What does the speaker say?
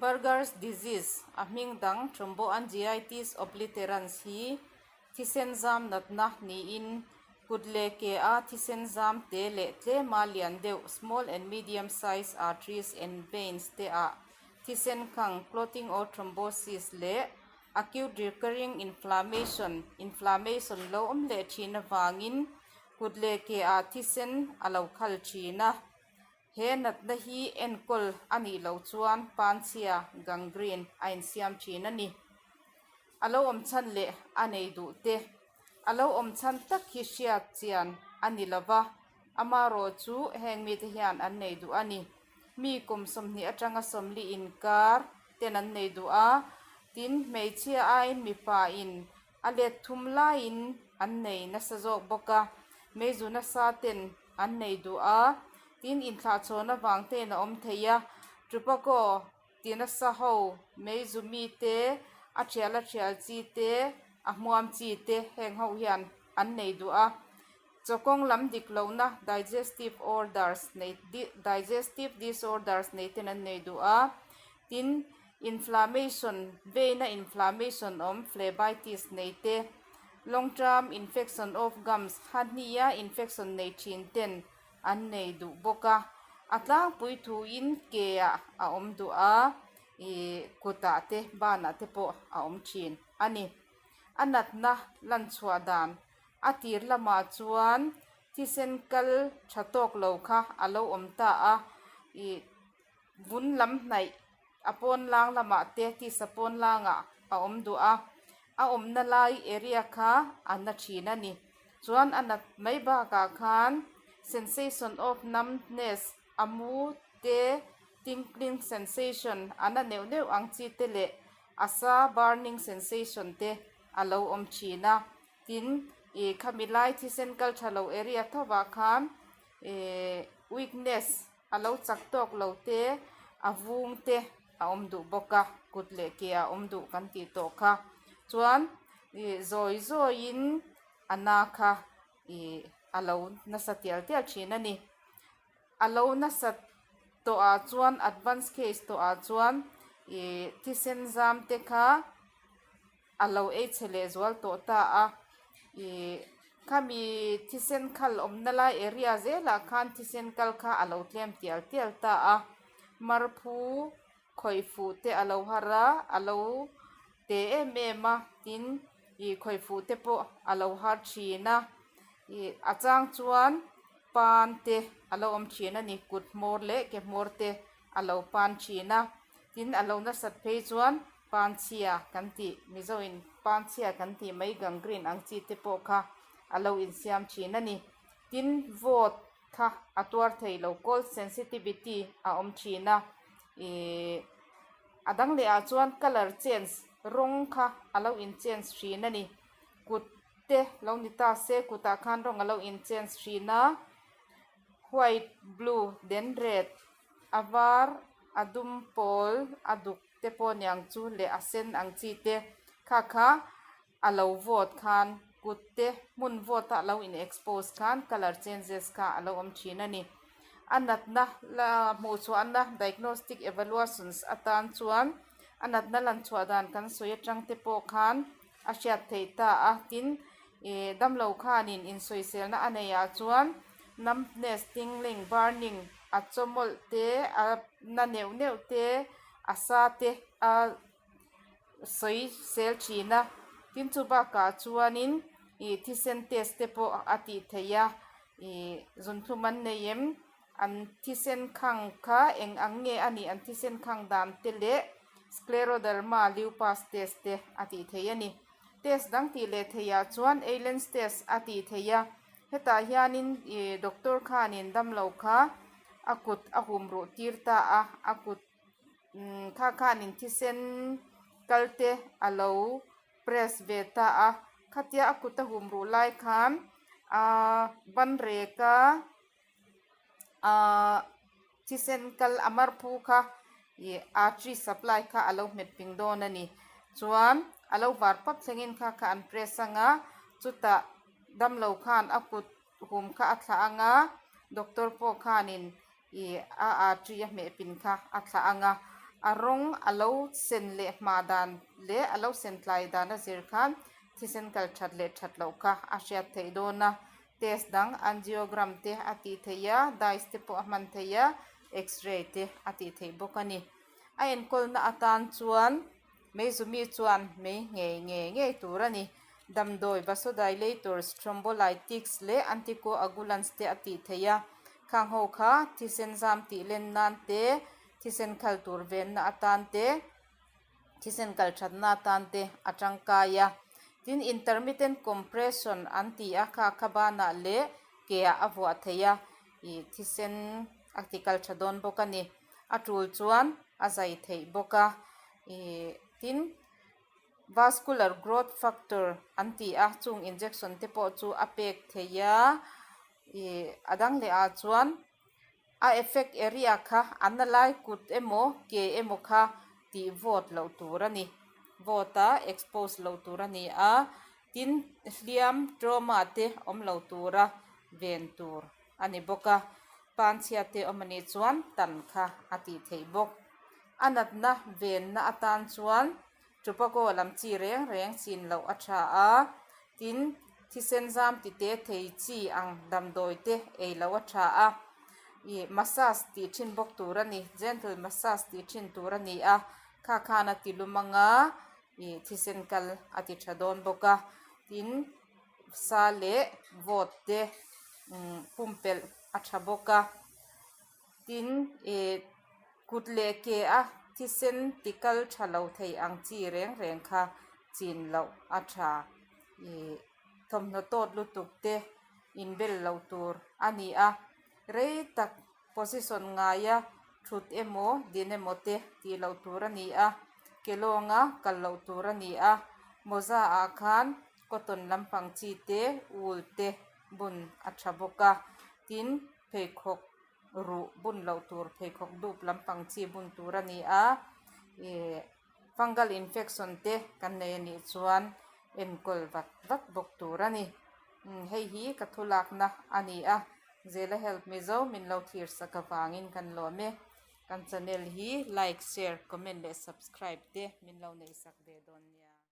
Buerger's disease, a hming dang thromboangiitis obliterans hi thisen zam natna niin kut leh ke a thisen zam te leh tlema lian deuh small and medium size arteries and veins te ah thisen khang clotting or thrombosis leh acute recurring inflammation inflammation lo awm leh thin avangin kut leh ke ah thisen a lo khal thin a. He natna hi enkawl a nih loh chuan panchhia, gangrene, a insiam thin a ni. A lo awm chhan leh a nei duh te. A lo awm chhan tak hi hriat chian a ni lo va, amarawh chu heng mite hian an nei duh a ni. Mi kum 20 atanga 40 inkar ten an nei duh a, tin hmeichhia aiin mipa in A let thum laiin an nei nasa zawk bawk a, meizu nasa ten an nei duh a, tin inthlahchhawn avang ten a awm thei a, Tobacco ti nasa ho meizu mi te, a thial a thial chi te, a hmuam chi te heng ho hian an nei duh a, chawkawng lam dik lohna digestive orders nei digestive disorders nei ten an nei duh a, tin Inflammation, veina inflammation awm, phlebitis nei te, long term infection of gums, hahnia infection nei thin ten an nei duh bawk a. A tlangpui thuin ke ah a awm duh a, ih kutah te banah te pawh a awm thin a ni. A natna lan chhuah dan a tir lamah chuan thisen kal tha tawk lo kha a lo awm ta a, ih vun lam hnaih a pawn lang lamah te tisa pawn langah a awm duh a a awmna lai area kha a na thin a ni chuan a nat mai bakah khan sensation of numbness a mu te tingling sensation a na neuh neuh ang chi te leh a sa burning sensation te a lo awm thin a tin ih khami lai thisen kal tha lo area tho ah khan ihh weakness. A lo chak tawk lo te, a vung te a awm duh bawk a, kut leh ke a awm duh kan tih tawh kha. Chuan ih zawi zawiin a na kha ih a lo nasa tial tial thin a ni. A lo nasa tawh ah chuan advance case tawh ah chuan ih thisen zam te kha a lo ei chhe leh zual tawh ta a ih khami thisen khal awmna lai area zelah khan thisen kal kha a lo tlem tial tial ta a marphu khawih fuh te a lo har a a lo te em em a tin ih khawih fuh te pawh a lo har thin a ih a chang chuan pan te a lo awm thin a ni kut hmawr leh ke hmawr te a lo pan thin a tin a lo nasat phei chuan. Panchhia kan tih, Mizoin panchhia kan tih mai gangrene ang chi te pawh kha a lo insiam thin a ni. Tin, vawt kha a tuar thei lo, cold sensitivity a awm thin a. Ihh a dang leh ah chuan colour change, rawng kha a lo in change thin a ni. Kut te lo ni ta se kutah khan rawng a lo in change thin a, white, blue then red, a var, a dum pawl, a duk. te pawh niang chu leh a sen ang chi te kha kha a lo vawt khan kut te hmun vawt a lo in expose khan colour changes kha a lo awm thin a ni a natna la hmuh chhuahna diagnostic evaluations atan chuan a natna lan chhuah dan kan sawi atang te pawh khan a hriat theih ta a tin ih damlo khanin insawiselna a neih ah chuan numbness tingling burning a chawmawlh te a na neuh neuh te a sa te a sawi sel thin a tin chu bakah chuanin ih thisen test te pawh a tih theih a ih zunthlum an nei em an thisen khang kha eng ang nge a nih an thisen khang dan te leh scleroderma lupus test te a tih theih a ni test dang tih leh theih ah chuan Allen's test a tih theih a hetah hianin ih doctor khanin damlo kha a kut a hum ruh tir ta a a kut umm kha khanin thisen kal te a lo press ve ta a khatia a kut a hum ruh lai khan ahh ban rek a ahh thisen kal a mar phu kha ih artery supply kha a lo hmet ping dawn a ni chuan a lo var pap thlengin kha kha an press anga chutah damlo khan a kut hum kha a thlah anga doctor pawh khanin ih a artery a hmeh pin kha a thlah anga. A rawng a lo sen leh hma dan leh a lo sen tlai dan a zir khan thisen kal that leh that loh kha a hriat theih dawn a. Test dang angiogram te a tih theih a, dyes te pawh a hman theih a, x-ray te a tih theih bawk a ni. A enkawlna atan chuan Meizumi chuan mei ngei ngei ngei tur a ni. Damdawi vasodilators, thrombolytics leh anticoagulants te a tih theih a. Khang ho kha thisen zam tih len nan te, thisen khal tur venna atan te, thisen kal thatna atan te a tangkai a. Tin, intermittent compression an ti a, kha kha banah leh keah a vuah theih a, ih thisen a ti kal tha dawn bawk a ni. A tul chuan a zai theih bawk a, ih tin vascular growth factor an ti a, chung injection te pawh chu a pek theih a, ih a dang leh ah chuan a effect area kha a na lai kut emaw ke emaw kha tih vawt loh tur a ni, vawt a expose loh tur a ni a, tin hliam trauma te awm lo tura ven tur. a ni bawk a, panchhia te awm a nih chuan tan kha a tih theih bawk. A natna venna atan chuan tobacco lam chi reng reng chin loh a tha a, tin thisen zam ti te thei chi ang damdawi te ei loh a tha a, ih massage tih thin bawk tur a ni, gentle massage tih thin tur a ni a, kha khan a ti lum ang a, ih thisen kal a ti tha dawn bawk a, tin. Sa leh vawt te pumpelh a tha bawk a tin ih kut leh ke a thisen ti kal tha lo thei ang chi reng reng kha chin loh a tha ih thawmhnaw tawt lutuk te inbel loh tur a ni a rei tak position ngaia thut emaw din emaw te tih loh tur a ni a ke lawnga kal loh tur a ni a mawza ah khan cotton lampang chi te wool te bun a tha bawk a tin pheikhawk ruh bun loh tur pheikhawk dup lampang chi bun tur a ni a ih fungal infection te kan nei a nih chuan enkawl vat vat bawk tur a ni hei hi ka thu lakna a ni a zela help mizo min lo thlir sak avangin kan lawm e kan channel hi like share comment leh subscribe te min lo neih sak ve dawn nia.